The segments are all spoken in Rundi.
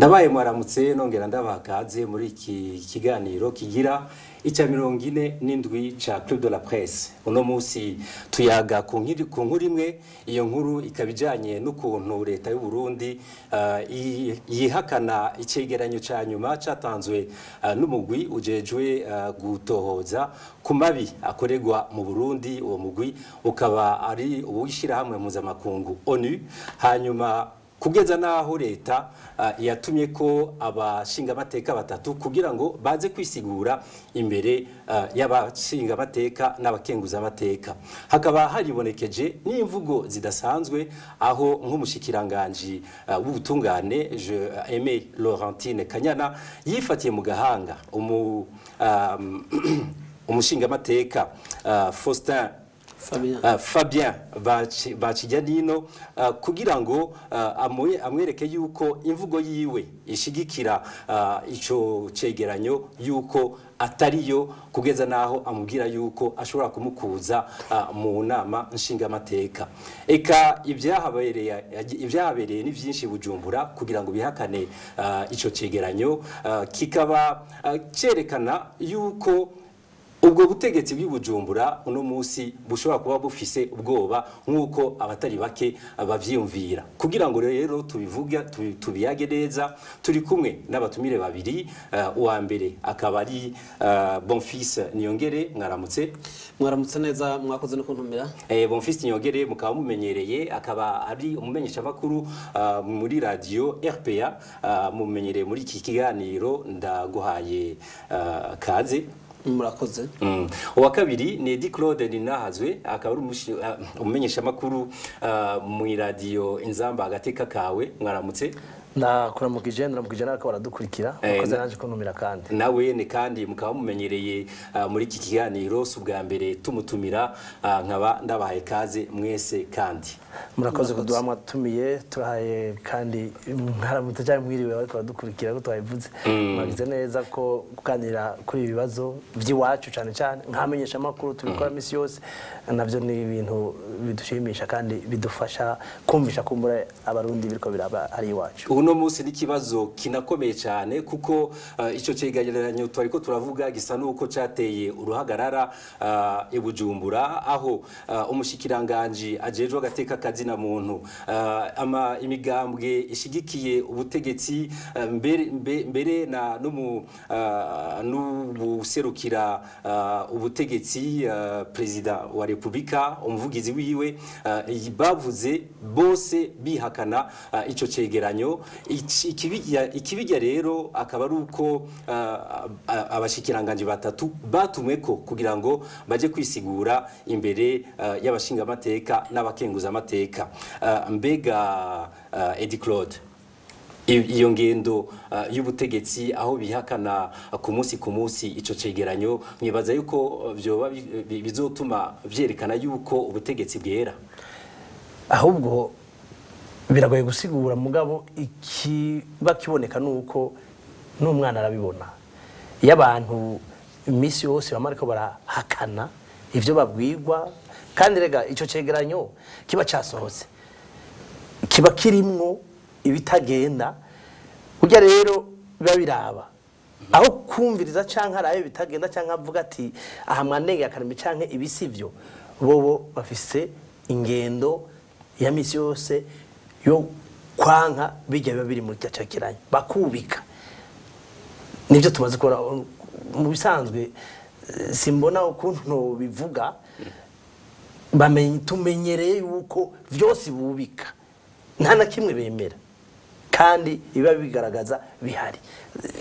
Ndabaye mwaramutse, nongera ndabaha kaze muri iki kiganiro kigira icya 47 ca Club de la Presse. Uno musi tuyaga ku nkuru imwe. Iyo nkuru ikaba ijanye n'ukuntu leta y'u Burundi yihakana icegeranyo ca nyuma catanzwe n'umugwi ujejwe gutohoza ku mabi akorerwa mu Burundi. Uwo mugwi ukaba ari uw'ishirahamwe mpuzamakungu ONU. Hanyuma kugeza naho leta yatumye ko abashingamateka batatu kugira ngo baze kwisigura imbere y'abashingamateka n'abakenguzamateka. Hakaba haribonekeje n'imvugo zidasanzwe, aho nk'umushikiranganji w'ubutungane je Aimé Laurentine Kanyana yifatiye mu gahanga umushingamateka Faustin Fabien. Fabien Bacijanino kugira ngo amwereke yuko imvugo yiwe ishigikira ico cegeranyo yuko atariyo, kugeza naho amubwira yuko ashobora kumukuza mu nama nshingamateka. Eka ibyahabereye ni byinshi Bujumbura kugira ngo bihakane ico cegeranyo, kikaba cerekana yuko ubwo butegetsi bw'i Bujumbura uno munsi bushobora kuba bufise ubwoba nk'uko abatari bake bavyiyumvira. Kugira ngo rero tubivuga, tubiyage neza, turi kumwe n'abatumire babiri. Uwa mbere akaba ari Bonfils Niyongere. Mwaramutse. Mwaramutse neza, mwakoze no kuntumira. Bonfils Niyongere mukaba mumenyereye, akaba ari umumenyeshamakuru muri radio RPA. Mumenyereye muri iki kiganiro, ndaguhaye kaze. Murakoze. Uwa kabiri ni Eddy Claude Ninahazwe, akaba ari umumenyeshamakuru mu radio Inzamba Agateka Kawe. Mwaramutse. Ndakuramukije, ndaramukije n'ariko baradukurikira. Mwakoze nanje kuntumira kandi. Nawe ni kandi mukaba mumenyereye muri iki kiganiro, si ubwa mbere tumutumira. Nkaba ndabahaye kaze mwese kandi. Murakoze kuduha mwatumiye, turahaye kandi mwaramutse cyangwa mwiriwe bariko baradukurikira ko twabivuze. Mwagize neza ko kuganira kuri ibi bibazo by'iwacu, cyane cyane nkamenyesha amakuru tubikora misi yose, navyo ni ibintu bidushimisha kandi bidufasha kumvisha kumbura Abarundi biriko biraba ari iwacu. Uno munsi n'ikibazo kinakomeye cyane, kuko ico cegeranyo twariko turavuga gisa nuko cateye uruhagarara i Bujumbura, aho umushikiranganji ajejwe agateka kazina muntu, ama imigambwe ishigikiye ubutegetsi, mbere na n'ubuserukira ubutegetsi, président wa Republika, umuvugizi wiwe, bavuze bose bihakana ico cegeranyo. Ikibijya rero akaba ari uko abashikiranganji batatu batumwe ko kugira ngo baje kwisigura imbere y'abashingamateka n'abakenguzamateka. Mbega Eddy Claude, iyo ngendo y'ubutegetsi aho bihakana ku munsi ku munsi ico cegeranyo, mwibaza yuko vyoba bizotuma vyerekana yuko ubutegetsi bwera? Ahubwo biragoye gusigura, mugabo ikiba kiboneka nuko n'umwana arabibona. Iyo abantu iminsi yose bama ariko barahakana ivyo babwirwa, kandi rega ico cegeranyo kiba casohotse kiba kirimwo ibitagenda, burya rero biba biraba aho kumviriza canke arabe bitagenda canke avuga ati aha mwanenge akarimi canke ibisivyo. Bobo bafise ingendo ya misi yose yo kwanka bijya biba biri muri cya cegeranyo, bakubika. Nibyo tumaze kubona mu bisanzwe. Simbona ukuntu bivuga. Bamenye tumenyereye yuko vyose bubika, nta na kimwe bemera, kandi biba bigaragaza bihari.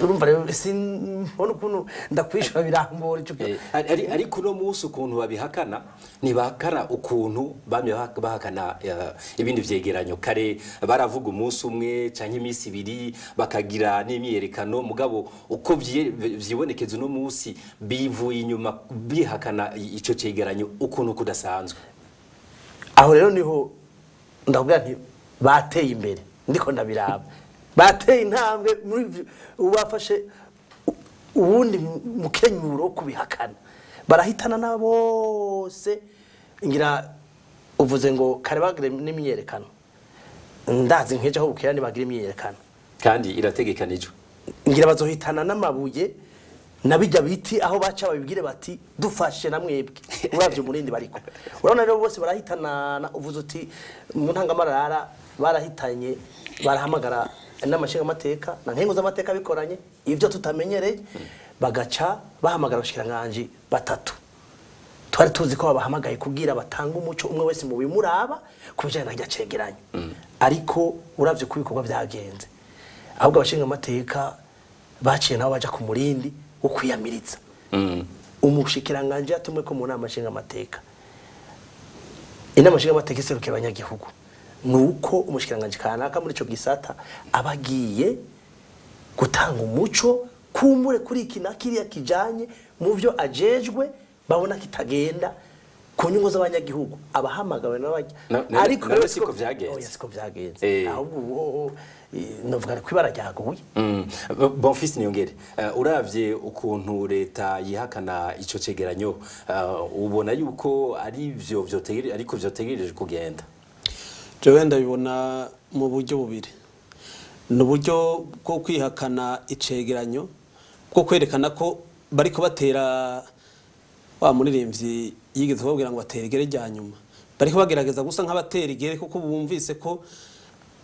Urumva rero simbona ukuntu ndakwishura, birangora ico. Ariko uno munsi ukuntu babihakana, ntibahakana ukuntu bamye bahakana ibindi vyegeranyo. Kare baravuga umunsi umwe canke iminsi 2, bakagira n'imyiyerekano. Mugabo uko vyibonekeza uno munsi, bivuye inyuma bihakana ico cegeranyo ukuntu kudasanzwe. Aho rero niho ndakubwira nti bateye imbere. Ndiko ndabiraba, bateye intambwe muri bafashe uwundi mukenyuro wo kubihakana, barahitana na bose. Ngira uvuze ngo kare bagira n'imyiyerekano, ndazi nkejo aho bukera ntibagira imyiyerekano. Kandi irategekanijwe. Ngira bazohitana n'amabuye nabijya biti aho baca babibwire bati dufashe na mwebwe. Uravye umurindi bariko urabona rero bose barahitana. Uvuze uti mu ntangamarara barahitanye, barahamagara n'amashinga amateka na nkengo z'amateka bikoranye ivyo tutamenyereye, bagaca bahamagara abashikiranganji batatu. Twari tuzi ko babahamagaye kugira batanga umuco umwe wese mu bimuraba ku bijanye na rya cegeranyo, ariko uravye ko ibikorwa vyagenze, ahubwo abashinga amateka baciye nabo baja ku murindi wo kwiyamiriza. Umushikiranganje yatumwe ko mu nama nshinga amateka, inama nshinga amateka iserukira abanyagihugu, nuko umushikiranganje kanaka muri ico gisata abagiye gutanga umuco kumbure kuri iki na kiriya kijanye mu vyo ajejwe babona kitagenda ku nyungu z'abanyagihugu, abahamagawe n'abajya. Ariko rero siko vyagenze. Oya, siko vyagenze. Ahubwo ubu novuga ko ibara ryaguye. Bonfils Niyongere, uravye ukuntu leta yihakana ico cegeranyo, ubona yuko ari ivyo vyotegereje, ariko vyotegereje kugenda? Jewe ndabibona mu buryo bubiri. Ni uburyo bwo kwihakana icegeranyo, bwo kwerekana ko bariko batera wa muririmbyi yigeze kubabwira ngo batera igere rya nyuma. Bariko bagerageza gusa nk'abatera igere kuko bumvise ko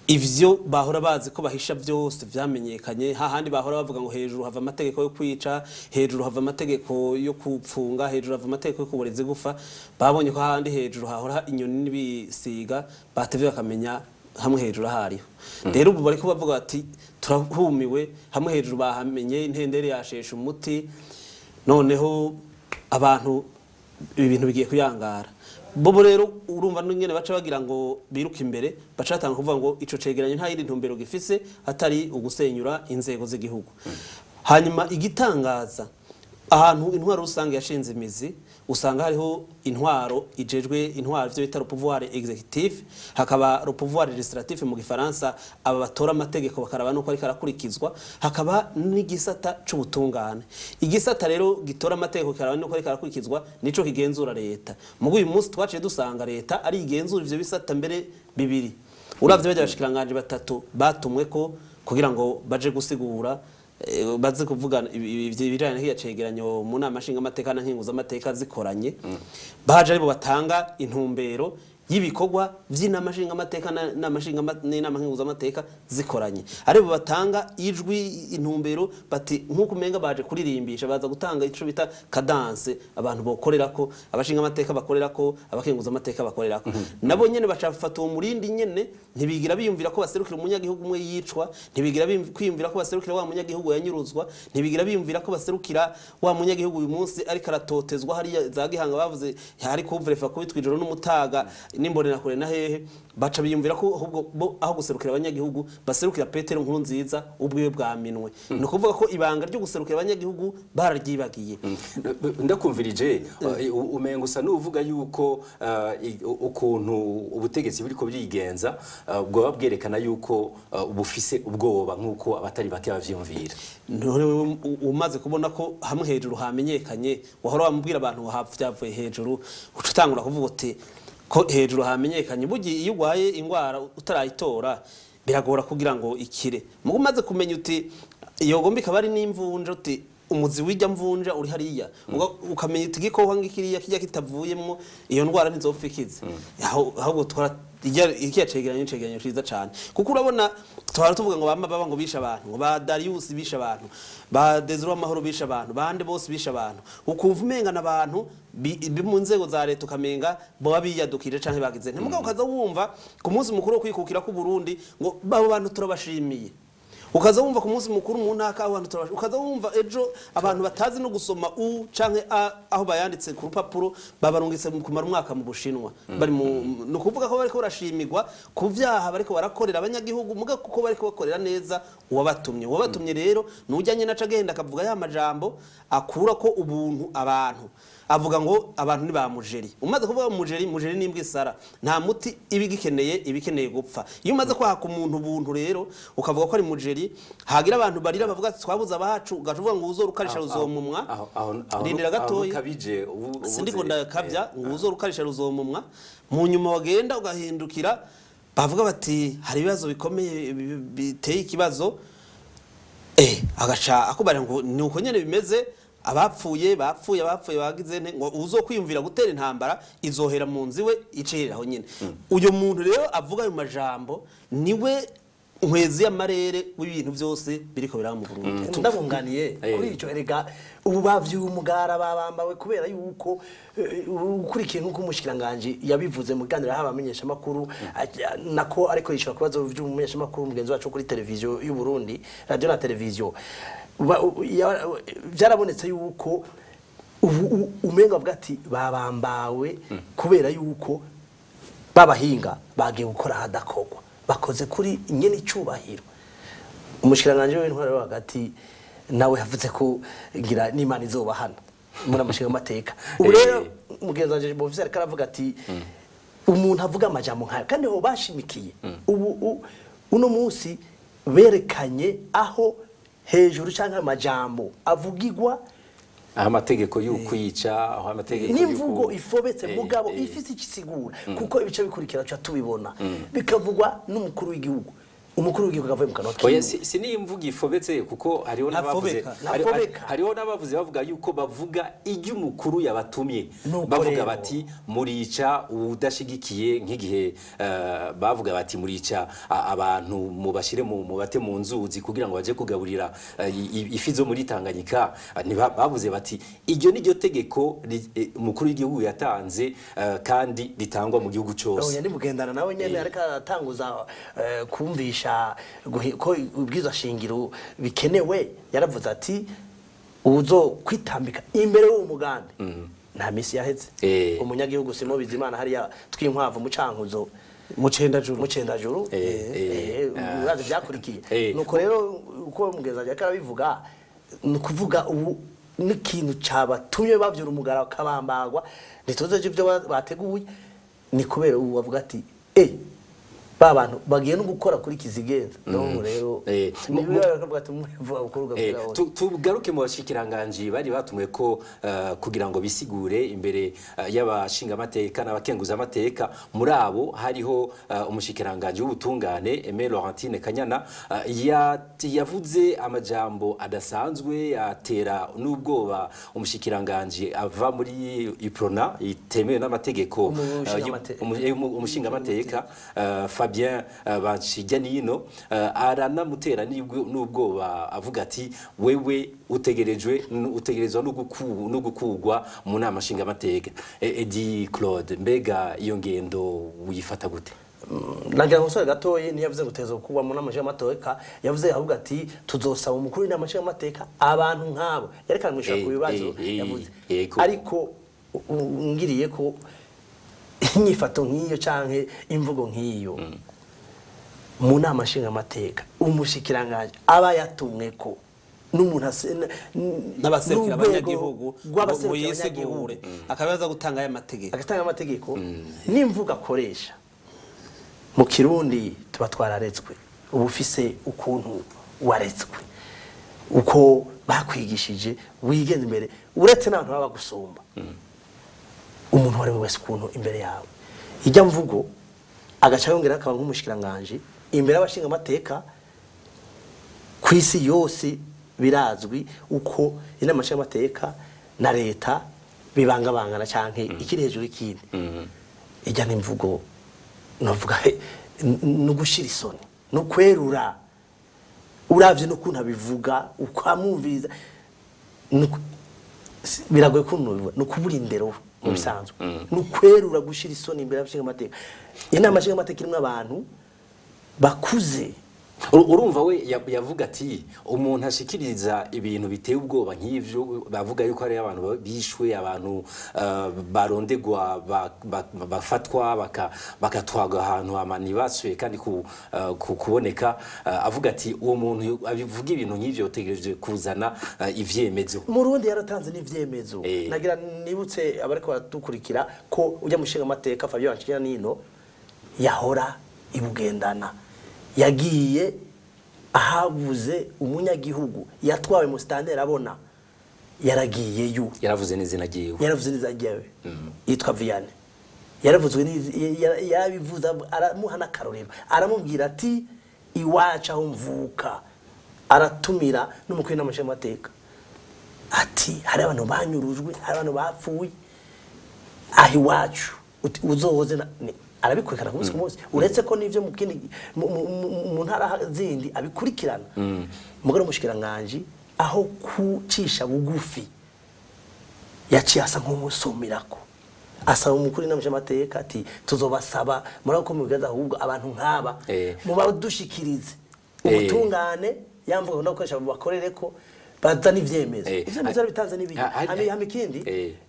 ivyo bahora bazi ko bahisha byose vyamenyekanye. Hahandi bahora bavuga ngo hejuru hava amategeko yo kwica, hejuru hava amategeko yo kupfunga, hejuru hava amategeko yo kuboreza igufa, babonye ko hahandi hejuru hahora inyoni n'ibisiga, batevye bakamenya hamwe hejuru ahariho. Rero ubu bariko bavuga bati turahumiwe, hamwe hejuru bahamenye intendere yashesha umuti, noneho abantu ibintu bigiye kuyangara. Bobo rero urumva n'ingene baca bagira ngo biruka imbere, baca batanga kuvuga ngo ico cegeranyo nta yindi ntumbero gifise atari ugusenyura inzego z'igihugu. Hanyuma igitangaza, ahantu intwaro rusange yashinze imizi, usanga hariho intwaro ijejwe intwaro ivyo bita le pouvoir exécutif, hakaba le pouvoir législatif mu gifaransa, aba batora amategeko bakaraba nuko ariko arakurikizwa, hakaba n'igisata c'ubutungane. Igisata rero gitora amategeko karaba nuko ariko arakurikizwa nico kigenzura leta. Mu uyu munsi twaciye dusanga leta ari igenzura ivyo bisata mbere bibiri. Uravye bajya bashikiranganje batatu batumwe ko kugira ngo baje gusigura, baze kuvuga ibijanye n'iki cegeranyo mu nama nshinga amateka na nkinguza amateka zikoranye, baje aribo batanga intumbero y'ibikorwa vy'inama nshinga amateka n'inama nshinga n'inama nkinguza amateka zikoranye, aribo batanga ijwi intumbero bati nkuko umenga baje kuririmbisha, baza gutanga ico bita cadence abantu bokorerako, abashinga amateka bakorerako, abakenguza amateka bakorerako. Nabo nyene bacafata uwo murindi nyene, ntibigira biyumvira ko baserukira umunyagihugu umwe yicwa, ntibigira kwiyumvira ko baserukira wa munyagihugu yanyuruzwa, ntibigira biyumvira ko baserukira wa munyagihugu uyu munsi ariko aratotezwa hariya za Gihanga bavuze hari kuvrefa kubitwa ijoro n'umutaga n'imbonera kure na hehe. Baca biyumvira ko ahubwo bo aho guserukira abanyagihugu baserukira Petero Nkurunziza ubwiwe bwa minwe. Ni ukuvuga ko ibanga ryo guserukira abanyagihugu bararyibagiye. Ndakumvirije umengo usa n'uvuga yuko ukuntu ubutegetsi buriko burigenza bwoba bwerekana yuko bufise ubwoba nk'uko abatari bake bavyumvira. None wewe umaze kubona ko hamwe hejuru hamenyekanye, wahora wamubwira abantu ngo vyavuye hejuru, uca utangura kuvuga uti ko hejuru hamenyekanye. Burya iyo urwaye ingwara utarayitora biragora kugira ngo ikire. Mugo umaze kumenya uti iyo gomba ikaba ari n'imvunja, uti umuzi w'ijya mvunja uri hariya, ukamenya uti igikoko ngikiriya kijya kitavuyemwo iyo ndwara ntizopfa ikize. Ahubwo twara ikiya cegeranyo cegeranyo ciza cane, kuko urabona twara tuvuga ngo bama baba ngo bisha abantu, ngo ba Darius bisha abantu, ba Desire Amahoro bisha abantu, bande bose bisha abantu, ukumva umenga n'abantu mu nzego za leta ukamenga bo biyadukije canke bagize. Ntimugabo ukaza wumva ku munsi mukuru wo kwikukira ku Burundi ngo babo bantu turabashimiye, ukaza wumva ku munsi mukuru mu ntaka abantu turabashimiye, ukaza wumva ejo abantu batazi no gusoma u canke a aho bayanditse ku rupapuro babarungitse kumara umwaka mu Bushinwa. Bari mu no kuvuga ko bariko barashimirwa ku vyaha bariko barakorera abanyagihugu, muga kuko bariko bakorera neza uwabatumye. Uwabatumye rero nujyanye naca agenda akavuga ya majambo akura ko ubuntu abantu, avuga ngo abantu ni ba mujeri. Umaze kuvuga mujeri, mujeri ni imbwa isara, nta muti ibigikeneye, ibikeneye gupfa. Iyo umaze kwaka umuntu ubuntu rero ukavuga ko ari mujeri, hagira abantu barira bavuga ati twabuze abacu, ugaca uvuga ngo uzorukarisha ruzomumwa. Rindira gatoyi, sindiko ndakabya, ngo uzorukarisha ruzomumwa. Mu nyuma wagenda ugahindukira Bavuga bati hari ibibazo bikomeye biteye ikibazo, agaca akubara ngo ni uko nyene bimeze, abapfuye bapfuye abapfuye bagize nte, ngo uzokwiyumvira gutera intambara izohera mu nzu iwe icerera aho nyene. Uyo muntu rero avuga ayo majambo niwe nkwezi y'amarere w'ibintu byose biriko biraba mu Burundi. Ndabunganiye kuri ico, erega ubu bavyuye umugara babambawe kubera yuko ukurikiye nk'uko umushikiranganje yabivuze mu kiganiro yahawe abamenyeshamakuru, nako ariko yishura ku bibazo vy'umumenyeshamakuru mugenzi wacu kuri televiziyo y'u Burundi, radio na televiziyo, byarabonetse yuko ubu umenga avuga ati babambawe kubera yuko babahinga bagiye gukora hadakogwa, bakoze kuri nyene icubahiro. Umushikiranganje w'intwaro yo hagati nawe yavuze ko ngira n'Imana izobahana muri amashinga amateka. Ubu rero mugenzi wanje Bonfils ariko aravuga ati umuntu avuga amajambo nkayo kandi ho bashimikiye. Ubu uno munsi berekanye aho hejuru canke amajambo avugigwa, amategeko y'ukwica, aho amategeko n'imvugo ifobetse mugabo ifise ikisigura, kuko ibice bikurikira cha tubibona bikavugwa n'umukuru w'igihugu. Umukuru w'igihugu avuye mu kanwa kiwe. Si ni imvugo ifobetse, kuko hariho n'abavuze hariho n'abavuze bavuga yuko bavuga ijya umukuru yabatumye, bavuga bati murica udashigikiye, nk'igihe bavuga bati murica abantu mubashire mu bate mu nzuzi kugira ngo baje kugaburira ifi zo muri Tanganyika. Bavuze bati iryo ni ryo tegeko umukuru w'igihugu yatanze kandi ritangwa mu gihugu cyose. Oya ndimugendana nawe nyene ariko atanguza kumvisha ko ubwiza shingiro bikenewe. Yaravuze ati uzo kwitambika imbere y'uwo mugambi nta misi yaheze. Umunyagihugu Simo Bizimana hariya twinkwavu mu Cankuzo mu Cendajuru urazi byakurikiye. Nuko rero uko mugeza ajya karabivuga, ni kuvuga ubu n'ikintu cabatumye bavyura umugara kabambagwa, ntituze ibyo bateguye, ni kubera ubu bavuga ati ba bantu bagiye no gukora kuri kizigenza. No rero tugaruke mu bashikiranganje bari batumwe ko kugira ngo bisigure imbere y'abashinga amateka n'abakenguza amateka. Muri abo hariho umushikiranganje w'ubutungane Aimé Laurentine Kanyana, yavuze amajambo adasanzwe atera n'ubwoba umushikiranganje ava muri Iprona itemewe n'amategeko, umushinga amateka Fabien Banshijyanino, aranamutera n'ubwoba avuga ati wewe utegerejwe utegerezwa no gukugwa mu nama nshinga amateka. Edi Claude, mbega iyo ngendo uyifata gute? Nagira ngo gatoyi ntiyavuze guteza gukugwa mu nama nshinga amateka, yavuze avuga ati tuzosaba umukuru w'inama nshinga amateka abantu nk'abo yerekana mwishura ku bibazo yavuze. Ariko ngiriye ko inyifato nk'iyo canke imvugo nk'iyo mu nama nshinga amateka umushikiranganje aba yatumwe ko n'umuntu n'abaserukira abanyagihugu ngo yisigure akabaza gutanga aya mategeko, agatanga amategeko n'imvugo akoresha. Mu Kirundi tuba twararetswe, ubu ufise ukuntu waretswe, uko bakwigishije wigenza imbere, uretse n'abantu baba bagusumba, umuntu wari wese ukuntu imbere yawe ijya mvugo agaca yongera akaba nk'umushikiranganje imbere y'abashinga amateka ku isi yose. Birazwi uko inama nshinga amateka na leta bibangabangana canke ikiri hejuru ikindi. Ijya n'imvugo novuga no gushira isoni no kwerura, uravye no kuntu abivuga ukamwumviriza biragoye kuntu no kubura indero mu bisanzwe, no kwerura gushira isoni imbere y'abashinga amateka. Inama nshinga amateka irimwo abantu bakuze. Urumva we yavuga ati umuntu ashikiriza ibintu biteye ubwoba nk'ivyo, bavuga yuko ari abantu bishwe, abantu barondegwa bafatwa bakatwaga ahantu amani basuye kandi kuboneka. Avuga ati uwo muntu abivuga ibintu nk'ivyo utegereje kuzana ivyemezo. Mu Burundi yaratanze n'ivyemezo. Nagira nibutse abariko baradukurikira ko ujya mushinga amateka Fabien Banshijyanino yahora ibugendana, yagiye ahabuze umunyagihugu yatwawe mu standard abona yaragiyeyo, yaravuze n'izina ryiwe, yaravuze n'izina ryiwe yitwa Vianney. Yaravuzwe, yarabivuze, aramuha n'akarorero, aramubwira ati iwacu aho mvuka, aratumira n'umukuru w'inama nshingamateka ati hari abantu banyurujwe, hari abantu bapfuye aho iwacu, uzohoze arabikurikirana ku munsi ku munsi, uretse ko n'ivyo mu kindi mu ntara zindi abikurikirana. Mugabo umushikiranganji aho kucisha bugufi yaciye asa nk'umusumirako, asaba umukuru w'inama nshingamateka ati tuzobasaba muri ko mubigaza ahubwo abantu nk'aba mubadushikirize ubutungane, yamvuga no gukoresha bakorere ko bazana ivyemezo, ivyemezo bitanze n'ibihe. Hama ikindi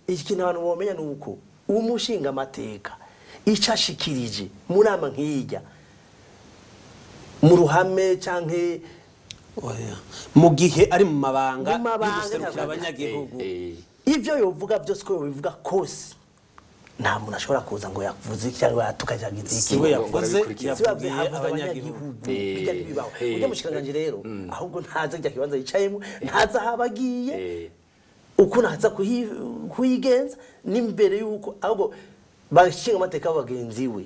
ikintu abantu bomenya ni uko umushinga amateka icashikirije mu nama nk'ijya mu ruhame canke mu gihe ari mu mabanga y'uguserukira abanyagihugu, ivyo yovuga byose ko yobivuga kose nta muntu ashobora kuza ngo yavuze cyangwa yatukajagize iki. Siwe yavuze, yavugiye abanyagihugu, bijya bibaho. Ujya mushikanganje rero ahubwo ntaza kujya kibanza yicayemo, ntaza ahabagiye uko naza kuyigenza n'imbere yuko ahubwo bashinga amateka bagenzi we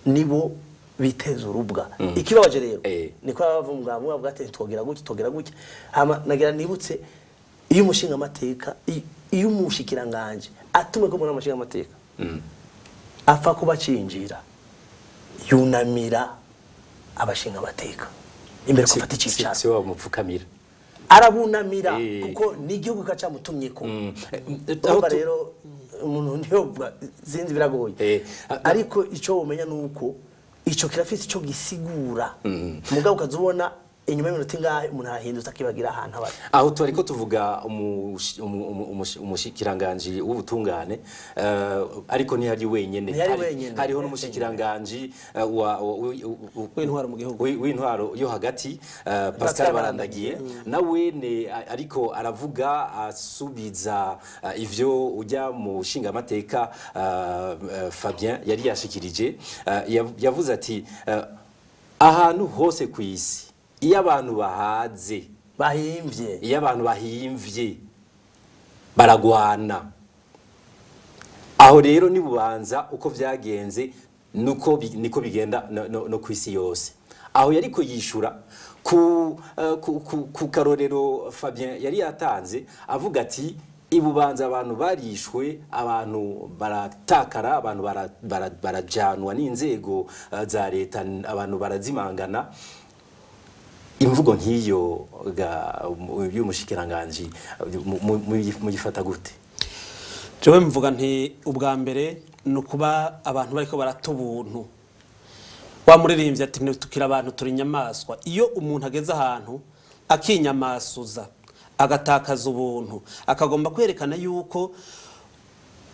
nibo biteza urubwa. Ikibabaje rero niko bavuga ngo ati twogira gutya twogira gutya. Hama nagira nibutse iyo umushinga amateka, iyo umushikiranganje atumwe ko muri amashinga amateka apfa kubacinjira yunamira abashinga amateka imbere ko afata icicaro, si wa mupfukamira, arabunamira kuko n'igihugu kacamutumye ko. Urumva rero umuntu ntiyovuga sinzi biragoye, ariko ico womenya nuko ico kirafise ico gisigura. Mugabo ukazubona inyuma y'iminota ingahe umuntu arahindutse akibagira ahantu abari. Aho turiko tuvuga umushikiranganji w'ubutungane, ariko ntihari wenyene, hariho n'umushikiranganji w'intwaro mu gihugu, w'intwaro yo hagati, Pascal Barandagiye, nawe ne ariko aravuga asubiza ivyo ujya mu nshingamateka Fabien yari yashikirije. Yavuze ati ahantu hose ku isi iyo abantu bahaze bahimvye, iyo abantu bahimvye baragwana. Aho rero ni bubanza uko vyagenze nuko niko bigenda no kwisi yose. Aho yariko yishura ku karorero Fabien yari yatanze avuga ati ibubanza abantu barishwe, abantu baratakara, abantu barajanwa n'inzego za leta, abantu barazimangana. Imvugo nk'iyo y'umushikiranganji muyifata gute? Jewe mvuga nti ubwa mbere ni ukuba abantu bariko barata ubuntu. Wa muririmbyi ati ntitukira abantu turi inyamaswa. Iyo umuntu ageze ahantu akinyamasuza agatakaza ubuntu, akagomba kwerekana yuko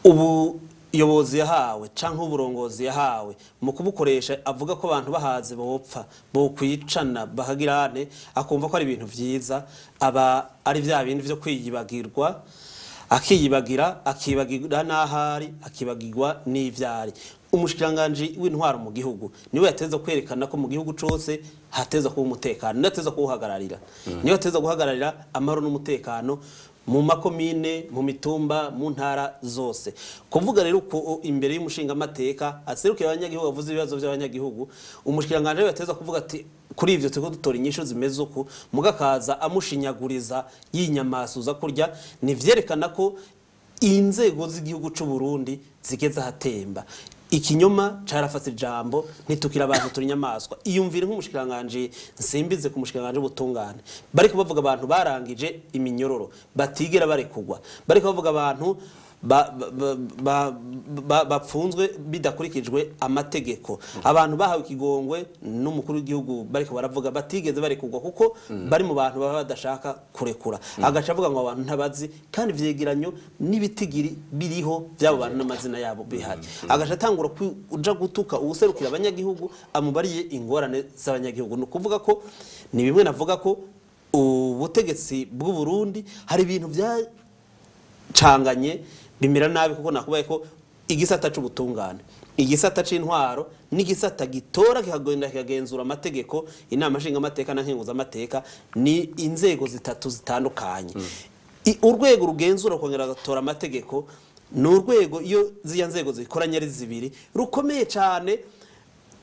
ubuyobozi yahawe canke uburongozi yahawe mu kubukoresha avuga ko abantu bahaze bopfa bokwicana bahagirane, akumva ko ari ibintu vyiza, aba ari vya bindi vyo kwiyibagirwa, akiyibagira, akibagira n'ahari, akibagirwa n'ivyari. Umushikiranganji w'intwaro mu gihugu niwe yateza kwerekana ko mu gihugu cose hateza kuba umutekano, niwe yateza kuwuhagararira, niwe yateza guhagararira amahoro n'umutekano mu makomine, mu mitumba, mu ntara zose. Kuvuga rero ko imbere y'umushinga amateka aserukira abanyagihugu avuze ibibazo by'abanyagihugu, umushikiranganje yateza kuvuga ati kuri ivyo turiko dutora inyishu zimeze uku, mugakaza amushinyaguriza yinyamasuza kurya, ni vyerekana ko inzego z'igihugu c'u Burundi zigeze hatemba. Ikinyoma carafata ijambo ntitukira abantu turi inyamaswa. Iyumvire nk'umushikiranganje nsimbize ku mushikiranganje ubutungane, bariko bavuga abantu barangije iminyororo batigera barekugwa, bariko bavuga abantu bapfunzwe bidakurikijwe amategeko, abantu bahawe ikigongwe n'umukuru w'igihugu bariko baravuga batigeze barekugwa kuko bari mu bantu baba badashaka kurekura. Agaca avuga ngo abantu ntabazi, kandi vyegeranyo n'ibitigiri biriho byabo bantu n'amazina yabo bihari. Agaca atangura kuja gutuka uwuserukira abanyagihugu amubariye ingorane z'abanyagihugu. Ni ukuvuga ko ni bimwe navuga ko ubutegetsi bw'u Burundi hari ibintu byacanganye bimera nabi, kuko nakubaye ko igisata c'ubutungane, igisata c'intwaro n'igisata gitora kikagenda kikagenzura amategeko, inama nshinga amateka na nkenguza amateka, ni inzego zitatu zitandukanye. Urwego rugenzura kongera gatora amategeko Ni urwego, iyo ziriya nzego zikoranye ari zibiri, rukomeye cyane.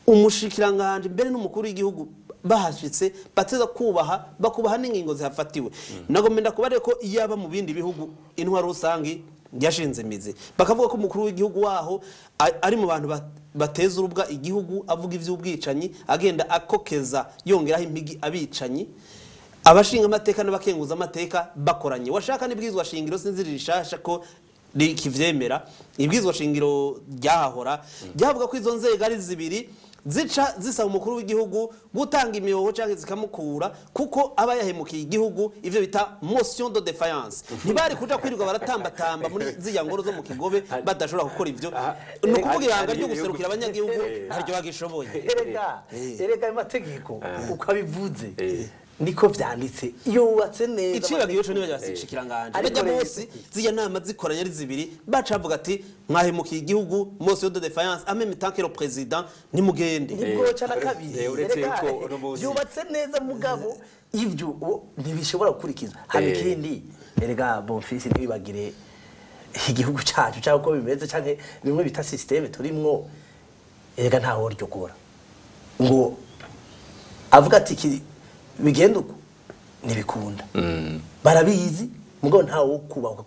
Umushikiranganje mbere n'umukuru w'igihugu bahashitse bateza kubaha, bakubaha n'ingingo zihafatiwe. Nagomba kubare ko iyaba mu bindi bihugu intwaro rusangi yashinze imizi, bakavuga ko umukuru w'igihugu waho ari mu bantu bateza urubwa igihugu, avuga ivy'ubwicanyi, agenda akokeza yongeraho impigi abicanyi, abashinga amateka n'abakenguza amateka bakoranye, washaka n'ibwizwa shingiro sinziri rishasha ko rikivyemera, ibwizwa shingiro ryahahora ryavuga ko izo nzego ari zibiri zica zisaba umukuru w'igihugu gutanga imihoho canke zikamukura kuko aba yahemukiye igihugu, ivyo bita motion de défiance. Ntibari kuja kwirirwa baratambatamba muri ziriya ngoro zo mu Kigobe badashobora gukora ivyo. Ni ukuvuga ibanga ryo guserukira abanyagihugu ntaryo bagishoboye. Erega ayo mategeko uko abivuze niko vyanditse, iyo wubatse neza Icibagiwe co niba bashikiranganje bajya bose ziya nama zikoranye ari zibiri, baca bavuga ati mwahemukiye igihugu, motion de défiance, en même temps que le président, nimugende. Ntibwoca na kabiri. Uretse Erega, yuko uno munsi yubatse neza, mugabo ivyo ubu ntibishobora gukurikizwa. Haba ikindi, erega Bonfisi, ntibibagire igihugu cacu cyangwa uko bimeze, canke bimwe bita système turimwo. Erega ntaho ryogora ngo avuga ati iki bigenda uko, ntibikunda. Barabizi, mugabo ntawe wo kubahuka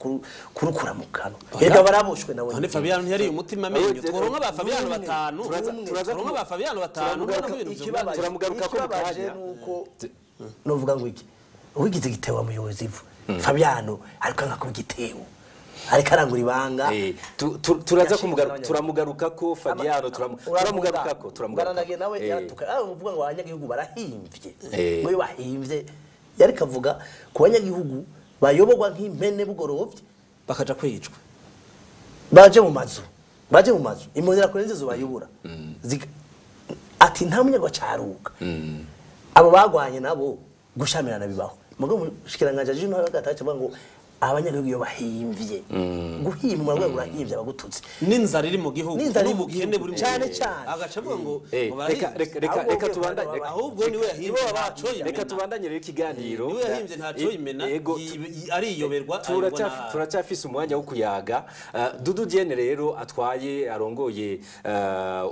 kurukura mu kanwa. Erega baraboshwe nawe. None Fabiano ntiyari umutima amenyo? Tworonka ba Fabiano batanu, tworonka ba Fabiano batanu, urabona ko ibintu Ikibabaje Turamugaruka ko mu ikibabaje kanya. Nuko novuga ngo iki uwigize igitebo muyobozi ivu Fabiano ariko nka kuba igitebo, ariko arangura ibanga. Turaza Yashinze kumugaruka, turamugaruka ko Fabiano, turamugaruka ko turamugaruka. Baranage nawe yaratuka, uvuga ngo abanyagihugu barahimvye. Ngo iyo bahimvye, yari kavuga ku banyagihugu bayoborwa nk'impene bugorovye bakaja kwicwa, baje mu mazu imbonerakure nizo bayobora. Ati nta munyarwa caruka abo bagwanye nabo gushamirana bibaho. Mugabo umushikiranganje aje intwaro gatatu avuga ngo abanyagihugu iyo bahimvye, guhimba urwego urahimbye abagututse. N'inzara iri mu gihugu, N'inzara iri mu n'ubukene gihugu, buri mu cane gihugu. cane. Agaca avuga ngo ngo Reka barahimbye. reka reka Ahubwo reka we tubandanye Ahubwo niwe yahimbye ntaco yimena. Reka tubandanye rero ikiganiro. Niwe yahimbye ntaco yimena, ariyoberwa. Ayibona. Turacyafise umwanya wo kuyaga. Dudu Diene rero atwaye, arongoye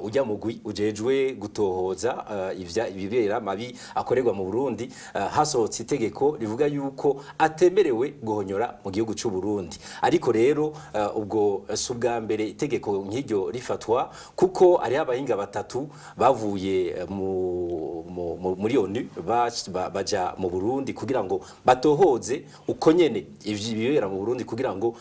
ujya mugwi ujejwe gutohoza ibibera mabi akorerwa mu Burundi, hasohotse itegeko rivuga yuko atemerewe guhonyora mu gihugu cy'u Burundi. Ariko rero ubwo si ubwa mbere itegeko nk'iryo rifatwa, kuko hariho abahinga batatu bavuye muri ONU baja mu Burundi kugira ngo batohoze uko nyene ivyo bibera mu Burundi, kugira ngo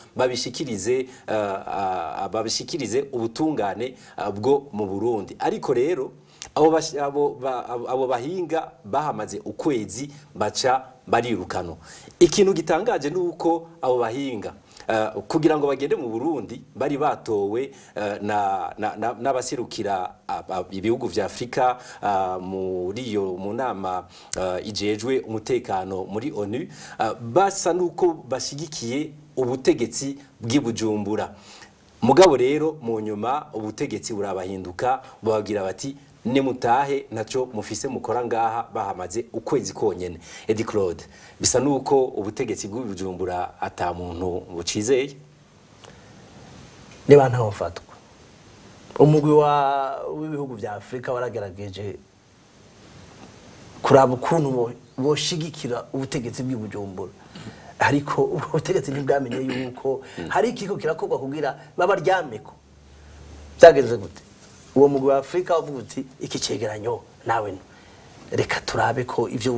babishikirize ubutungane bwo mu Burundi. Ariko rero abo bahinga bahamaze ukwezi baca barirukanwa. Ikintu gitangaje ni uko abo bahinga kugira ngo bagende mu Burundi bari batowe n'abaserukira ibihugu vya Afrika muri iyo mu nama ijejwe umutekano muri ONU, basa nuko bashigikiye ubutegetsi bw'i Bujumbura. Mugabo rero mu nyuma ubutegetsi burabahinduka, bababwira bati nimutahe, ntaco mufise mukora ngaha. Bahamaze ukwezi konyene. Edi Claude, bisa nuko ubutegetsi bw'i Bujumbura ata muntu bucizeye. Niba ntaho mfatwa, umugwi w'ibihugu vya Afurika waragerageje kuraba ukuntu boshigikira ubutegetsi bw'i Bujumbura, ariko ubwo butegetsi ntibwamenye yuko hari ikiko kirakorwa kugira babaryameko. Byagenze gute? Uwo mugwi wa Afurika uvuga uti iki cegeranyo nawe no reka turabe ko ivyo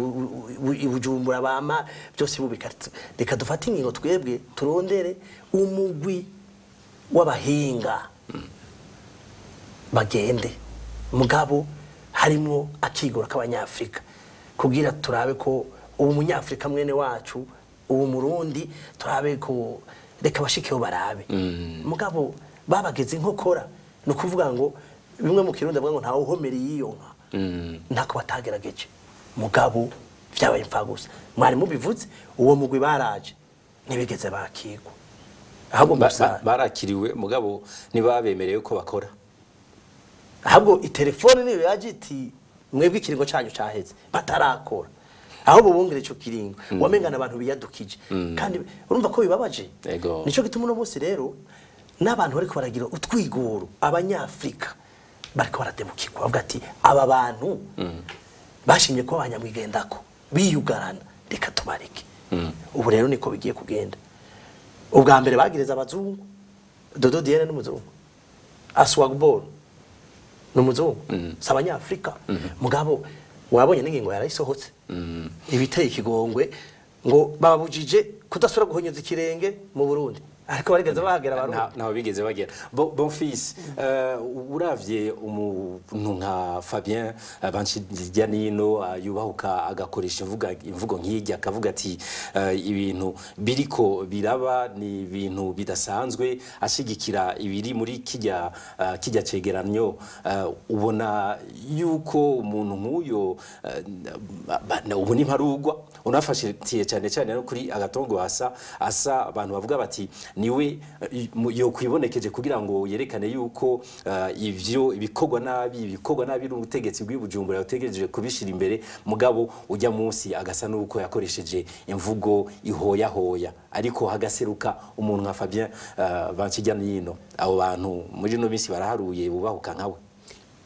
i Bujumbura bama byose bubika, reka dufate ingingo twebwe turondere umugwi w'abahinga bagende, mugabo harimwo akigoro k'abanyafurika, kugira turabe ko ubu munyafurika mwene wacu, ubu murundi, turabe ko reka bashikeho barabe. Mugabo babageze inkokora. Ni ukuvuga ngo bimwe mu Kirundi bavuga ngo ntawe uhomera iyo nka. Ntako batagerageje, mugabo vyabaye imfagusa. Mwari mubivuze, uwo mugwi baraje ntibigeze bakigwa, ahubwo gusa Barakiriwe, mugabo ntibabemerewe ko bakora. Ahubwo itelefone niyo yaje iti mwebwe ikiringo cyanyu caheze, batarakora. Ahubwo bongere ico kiringo, wamengana abantu biyadukije, kandi urumva ko bibabaje. Ego. Nico gituma uno munsi rero N'abantu bariko baragira utwigoro, abanyafrika bariko baradebukirwa, bavuga ati aba bantu bashimye ko abanyamwigendako biyugarana, reka tubareke. Ubu rero niko bigiye kugenda. Ubwa mbere bagireza abazungu, Dodo Diene n'umuzungu, Aswagbol n'umuzungu, si abanyafrika. Mugabo wabonye n'ingingo yarayisohotse ibiteye ikigongwe ngo bababujije kudasubira guhonyeza ikirenge mu Burundi, ariko barigeze bahagera Abarundi? Ntaho bigeze bagera. Bonfils, uravye umuntu nka Fabien Banshiryanino yubahuka agakoresha imvugo nk'ijya, akavuga ati ibintu biriko biraba ni ibintu bidasanzwe, ashigikira ibiri muri kijya cegeranyo, ubona yuko umuntu nk'uyo ubu ni mparugwa unafashitiye cyane cyane no kuri agatongo asa abantu bavuga bati niwe yokwibonekeje kugira ngo yerekane yuko ivyo ibikorwa nabi n'ubutegetsi bw'Ibujumbura yategereje kubishira imbere, mugabo ujya munsi agasa nuko yakoresheje imvugo ihoya hoya, ariko hagaseruka umuntu nka Fabien Banshijyanino. Abo bantu muri no minsi baraharuye bubahuka nkawe.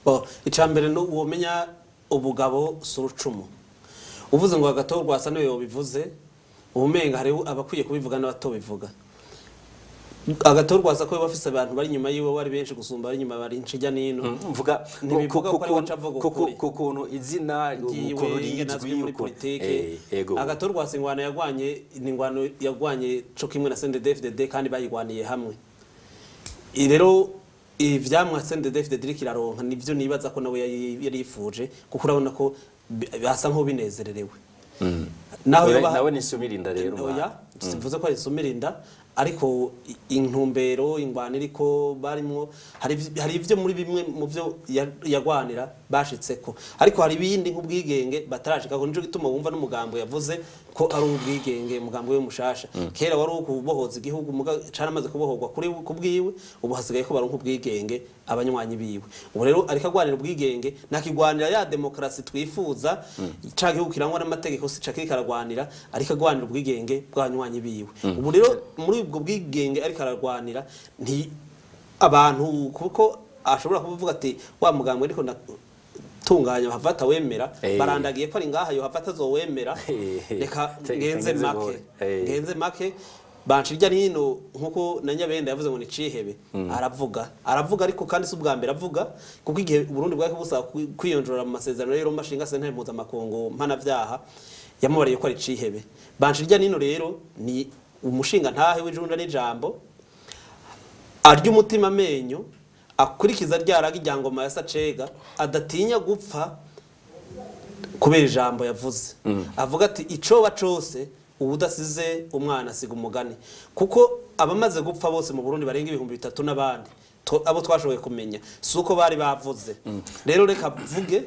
Bo icambere no womenya ubugabo surucumu uvuze ngo agatorwa asa niwe yobivuze, ubumenga hari abakwiye kubivuga n'abatobivuga. Agatorwa asa ko bafise abantu bari inyuma yiwe bari benshi gusumba bari inyuma bari inshijya nino. Mvuga ntibivuga ko ari wacavuga ukuri kukuntu izina ukuntu rizwi muri politike. Agatorwa asa ingwano yagwanye ni ingwano yagwanye co kimwe na CNDD-FDD kandi bayigwaniye hamwe. Rero ivyamwa CNDD-FDD kiraronka nivyo nibaza ko nawe yari yifuje, kuko urabona ko basa nko binezererewe. Naho nawe nisumirinda rero. Oya, simvuze ko ari sumirinda, ariko intumbero ingwana iriko barimwo hari ivyo muri bimwe mu byo yagwanira bashitseko, ariko hari ibindi nk'ubwigenge batarashika ko. Nico gituma wumva n'umugambo yavuze ko ari ubwigenge, umugambo we mushasha. Kera wari ukubohoza igihugu, caramaze kubohorwa kuri kubwiwe, ubu hasigaye ko baronka ubwigenge abanywanyi biwe. Ubu rero ariko agwanira ubwigenge nakigwanira ya demokrasi twifuza, ca gihugu kirangwa n'amategeko si ca kikaragwanira, ariko agwanira ubwigenge bw'abanywanyi biwe. Ubu rero muri ubwo bwigenge ariko ararwanira nti abantu, kuko ashobora kuvuga ati wa mugambwe ariko natunganya havata wemera, barandagiye ko ari ngaha yo havata zowemera, reka ngenze make Banshirya nino. Nkuko na Nyabenda yavuze ngo ni cihebe, aravuga ariko kandi si ubwa mbere avuga, kuko igihe Burundi bwari busaba kwiyonjora mu masezerano rero mashinga sentare mpuzamakungu mpanavyaha yamubariye ko ari cihebe. Banshirya nino rero ni umushinga ntahe w'ijunda n'ijambo arya umutima amenyo, akurikiza ryaraga iryangoma ya Sacega, adatinya gupfa kubera ijambo yavuze. Avuga ati icoba cose ubudasize umwana asiga umugani, kuko abamaze gupfa bose mu Burundi barenga 3000 n'abandi abo twashoboye kumenya suko bari bavuze. Rero reka vuge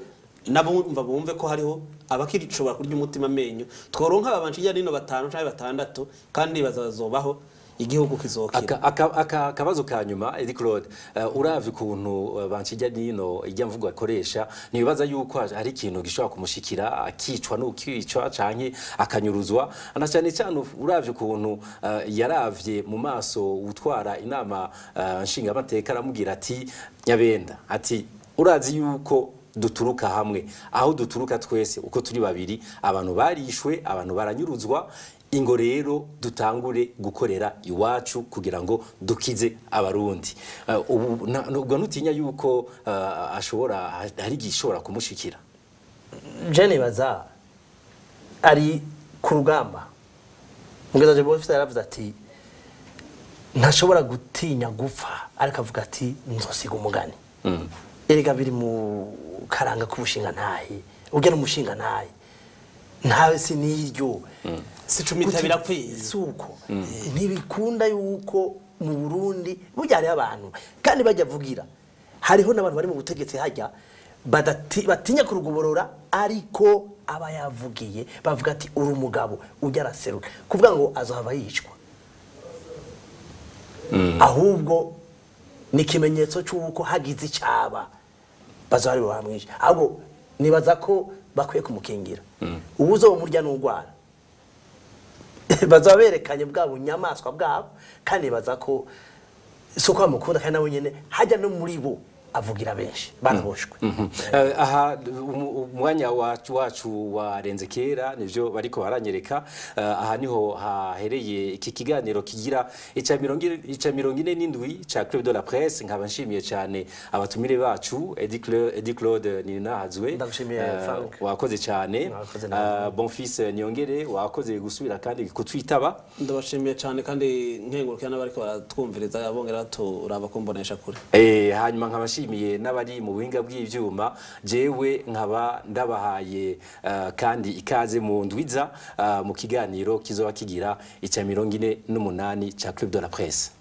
nabumva bumve ko hariho abakiricobora kurya umutima amenyo, tworonka ababanshijya nino 5 canke 6 kandi bazazobaho igihugu kizokira. Akabazo ka nyuma Edi Claude, uravye ukuntu Banshijya nino ijya mvugo akoresha, nibaza yuko hari ikintu gishobora kumushikira akicwa n'ukicwa canke akanyuruzwa, na cyane cyane uravye ukuntu yaravye mu maso utwara inama nshinga amateka aramubwira ati Nyabenda, ati urazi yuko duturuka hamwe, aho duturuka twese uko turi babiri, abantu barishwe, abantu baranyuruzwa, ingo rero dutangure gukorera iwacu kugira ngo dukize Abarundi. Ubu ubwo nutinya yuko ashobora hari gishobora kumushikira? Je nibaza ari ku rugamba. Mugezaje Bonfils yaravuze ati ntashobora gutinya gupfa, ariko avuga ati nzosiga umugani. Erega biri mu karanga k'ubushinga ntahe, ujya n'umushinga ntahe ntawe si niryo si 10 birakwiye suko ntibikunda yuko mu Burundi burya hari abantu kandi bajya vugira, hariho n'abantu bari mu butegetsi hajya batinya kurugoborora, ariko aba yavugiye bavuga ati uri umugabo ujya araserura, kuvuga ngo azohava yicwa. Ahubwo ni ikimenyetso cy'uko hagize icyaba bazari bamwishe, ahubwo nibaza ko bakwiye kumukingira. Ubuzo murya n'ugwara bazaberekanye bwa bunyamaswa bwabo, kandi baza ko Si uko bamukunda, kandi nawe nyene hajya no muri bo avugira benshi baraboshwe. Aha umwanya wacu warenze kera, nivyo bariko baranyereka. Aha niho hahereye iki kiganiro kigira ica 47 ca Club de la Presse. Nkaba nshimiye cyane abatumire bacu, Eddy Claude Nininahazwe. Ndagushimiye, Frank. Wakoze cyane. Mwakoze nawe. Bonfils Niyongere, wakoze gusubira kandi kutwitaba. Ndabashimiye cyane, kandi nkengurukira n'abariko baratwumviriza, bongera turaba kumbonesha kure. Hanyuma nkaba nshimiye n'abari mu buhinga bw'ivyuma. Jewe nkaba ndabahaye kandi ikaze mu ndwiza mu kiganiro kizoba kigira ica 48 ca Club de la Presse.